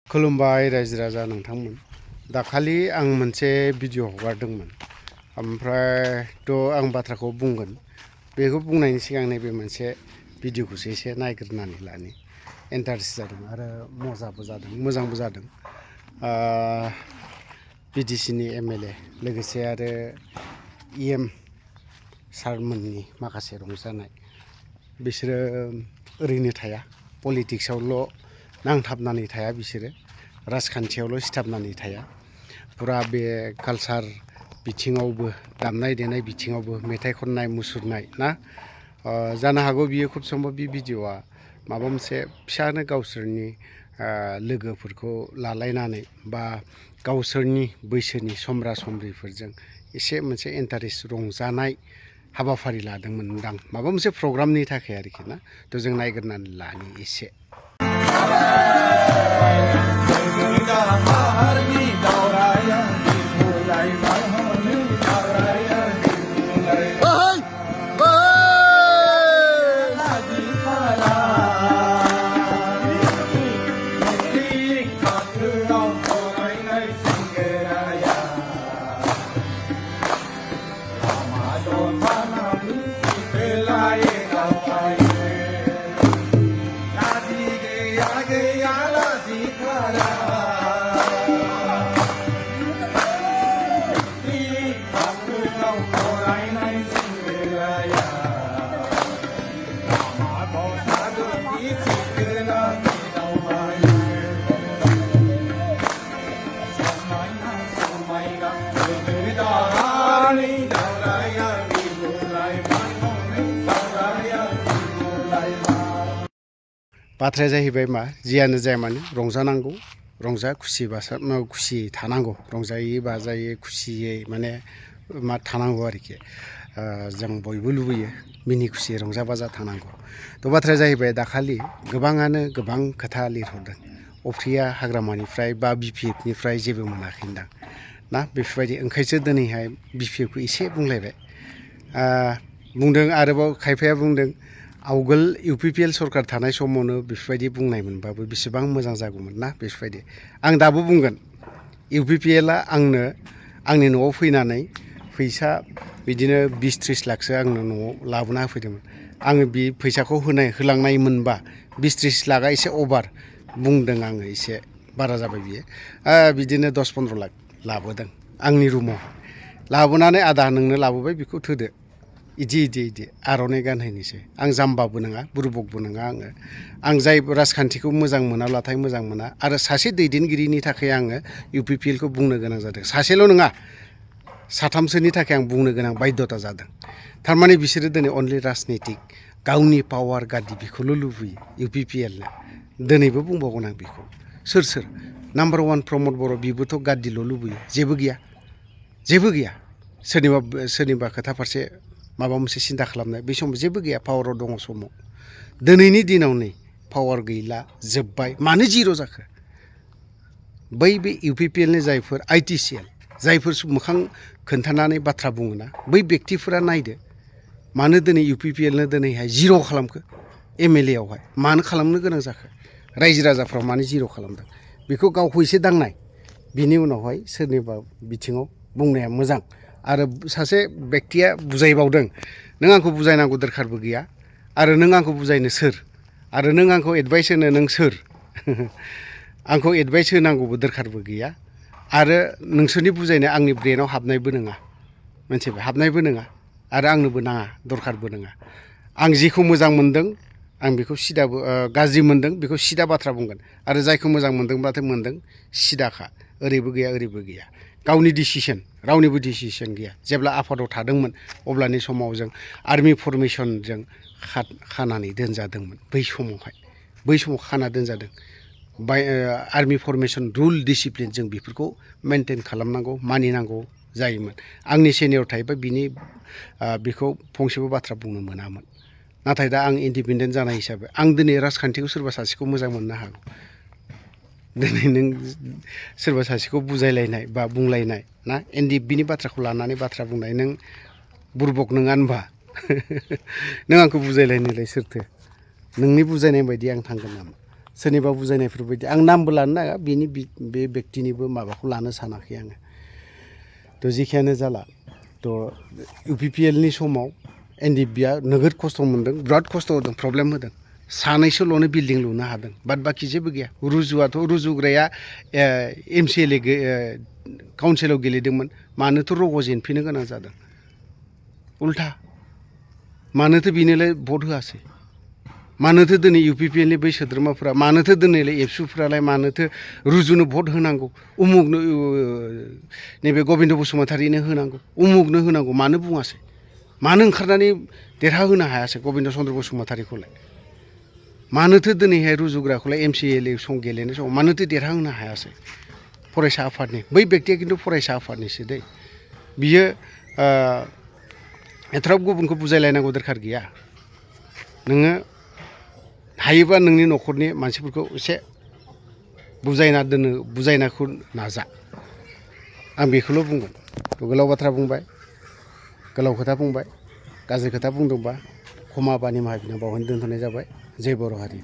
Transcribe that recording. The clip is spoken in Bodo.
खुलुमबाय रायजो राजा नोंथांमोन। दाखालि आं मोनसे भिडिअ हगारदोंमोन, ओमफ्रायथ' आं बाथ्राखौ बुंगोन। बेखौ बुंनायनि सिगां नैबे मोनसे भिडिअखौसो एसे नायग्रोनानै लानि। इन्टारेस्ट जादों आरो मजाबो जादों, मोजांबो जादों। बिटिसिनि एमएलए लोगोसे आरो इएम सारमोननि माखासे रंजानाय, बिसोरो ओरैनो थाया, पलिटिक्सआवल' नांथाबनानै थाया, बिसोरो राजखान्थियावल' सिथाबनानै थाया। फुरा बे कालसार बिथिङावबो, दामनाय देनाय बिथिङावबो, मेथाइ खननाय मुसुरनाय ना, जानो हागौ बियो खुब सम्भब बे भिडिअआ माबा मोनसे फिसानो गावसोरनि लोगोफोरखौ लालायनानै बा गावसोरनि बैसोनि समब्रा समब्रिफोरजों एसे मोनसे इन्टारेस्ट रंजानाय हाबाफारि लादोंमोनदां, माबा मोनसे प्रग्रामनि थाखाय आरोखि ना। थ' जों नायग्रोनानै लानि एसे। बाथ्राया जाहैबाय मा, जियानो जाया मानो रंजानांगौ, रंजा खुसि खुसियै थानांगौ, रंजायै बाजायै खुसियै माने मा थानांगौ आरोखि। जों बयबो लुबैयो मिनि खुसि रंजा बाजा थानांगौ। थ' बाथ्राया जाहैबाय, दाखालि गोबाङानो गोबां खोथा लिरहरदों। अफ्रिया हाग्रामानिफ्राय बा बिपिएफनिफ्राय जेबो मोनाखैदां ना, बेफोरबायदि ओंखायसो दिनैहाय बिपिएफखौ एसे बुंलायबाय। बुंदों आरोबाव खायफाया बुंदों, आवगोल इउपिपिएल सरकार थानाय समावनो बेफोरबायदि बुंनाय मोनबाबो बेसेबां मोजां जागौमोन ना, बेफोरबायदि। आं दाबो बुंगोन, इउपिपिएलआ आंनो आंनि न'आव फैनानै फैसा बिदिनो 20-30 लाखसो आंनो न'आव लाबोना होफैदोंमोन। आङो बे फैसाखौ होलांनाय मोनबा 20-30 लाखआ एसे अभार बुंदों आङो, एसे बारा जाबाय बियो। बिदिनो 10-15 लाख लाबोदों आंनि रुमाव, लाबोनानै आदा नोंनो लाबोबाय, बेखौ थोदो, इदि आर'नाइ गानहैनोसै। आं जाम्बाबो नङा, बुरबकबो नङा आङो। आं जाय राजखान्थिखौ मोजां मोनाब्लाथाय मोजां मोना, आरो सासे दैदेनगिरिनि थाखाय आङो इउपिपिएलखौ बुंनो गोनां जादों। सासेल' नङा, साथामसोनि थाखाय आं बुंनो गोनां बायध'ता जादों। थारमाने बिसोरो दिनै अनलि राजनितिक गावनि पावार गादि बेखौल' लुबैयो इउपिपिएलनो। दिनैबो बुंबावगोन आं बेखौ। सोर नाम्बार 1 प्रमद बर', बिबोथ' गादिल' लुबैयो, जेबो गैया। सोरनिबा खोथा फारसे माबा मोनसे सिन्था खालामनाय, बे समाव जेबो गैया, पावाराव दङ समाव। दिनैनि दिनाव नै पावार गैला, जोब्बाय। मानो जिर' जाखो? बे इउपिपिएलनि जायफोर आइटिसिएल, जायफोर मोखां खोन्थानानै बाथ्रा बुङोना, बै बेक्तिफोरा नायदो मानो दिनै इउपिपिएलनो दिनैहाय जिर' खालामखो। एमएलएआवहाय मानो खालामनो गोनां जाखो? रायजो राजाफ्राव मानो जिर' खालामदों? बेखौ गावखौ एसे दांनाय, बिनि उनावहाय सोरनिबा बिथिङाव बुंनाया मोजां। आरो सासे बेक्तिया बुजायबावदों, नों आंखौ बुजायनांगौ दरखारबो गैया, आरो नों आंखौ बुजायनो सोर, आरो नों आंखौ एडभाइस होनो नों सोर? आंखौ एडभाइस होनांगौबो दरखारबो गैया, आरो नोंसोरनि बुजायनाया आंनि ब्रेनाव हाबनायबो नङा, मोनथिबाय, हाबनायबो नङा, आरो आंनोबो नाङा, दरखारबो नङा। आं जेखौ मोजां मोनदों आं बेखौ सिदाबो, गाज्रि मोनदों बेखौ सिदा बाथ्रा बुंगोन, आरो जायखौ मोजां मोनदोंब्लाथाय मोनदों, सिदाखा, ओरैबो गैया। गावनि डिसिसन, रावनिबो डिसिसन गैया। जेब्ला आफादाव थादोंमोन अब्लानि समाव जों आर्मि फरमेसनजों खानानै दोनजादोंमोन। बै समाव खाना दोनजादों। आर्मि फरमेसन रुल डिसिप्लिन जों बेफोरखौ मेनटेन खालामनांगौ, मानिनांगौ जायोमोन। आंनि सिनियर थायोबा बेखौ फंसेबो बाथ्रा बुंनो मोनामोन। नाथाय दा आं इन्डिपेन्डेन्ट जानाय हिसाबै आं दिनै राजखान्थिखौ सोरबा सासेखौ मोजां मोननो हागौ। दिनै नों सोरबा सासेखौ बुजायलायनाय बा बुंलायनाय ना, बिनि बाथ्राखौ लानानै बाथ्रा बुंनाय, नों बुरबक नङा होनबा? नों आंखौ बुजायलायनोलाय सोरथो? नोंनि बुजायनाय बायदि आं थांगोन नामा? सोरनिबा बुजायनायफोरबायदि आं नामबो लानो नाङा बे बेक्तिनिबो माबाखौ लानो सानाखै आङो थ' जेखियानो जाला थ' UPPLनि समाव NDFBआ नोगोद खस्थ' मोन्दों बिराद खस्थ' होदों प्रब्लेम होदों सानैसोल'नो बिल्डिं लुनो हादों बाद बाखि जेबो गैया रुजुग्राया MCLA काउन्सिलाव गेलेदोंमोन मानोथो रग' जेनफैनो गोनां जादों उल्था मानोथो बिनोलाय भट होआसै मानोथो दिनै UPPLनि बै सोद्रोमाफोरा मानोथो दिनैलाय एबसुफ्रालाय मानोथो रुजुनो भट होनांगौ उमुगनो नैबे गबिन्द बसुमतारिनो होनांगौ उमुगनो होनांगौ मानो बुङासै मानो ओंखारनानै देरहाहोनो हायासै गबिन्द चन्द्र बसुमतारिखौलाय मानोथो दिनैहाय रुजुग्राखौलाय MCLA गेलेनाय समाव मानोथो देरहाहोनो हायासै फरायसा आफादनि बै बेक्तिया खिन्थु फरायसा आफादनिसो दै बियो एथ'राब गुबुनखौ बुजायलायनांगौ दरखार गैया नोङो हायोबा नोंनि न'खरनि मानसिफोरखौ एसे बुजायनाखौ नाजा आं बेखौल' बुंगोन गोलाव बाथ्रा बुंबाय गोलाव खोथा बुंबाय गाज्रि खोथा बुंदोंबा क्षमा बा निमाहा बिना बावहायनो दोनथ'नाय जाबाय जय बर' हारि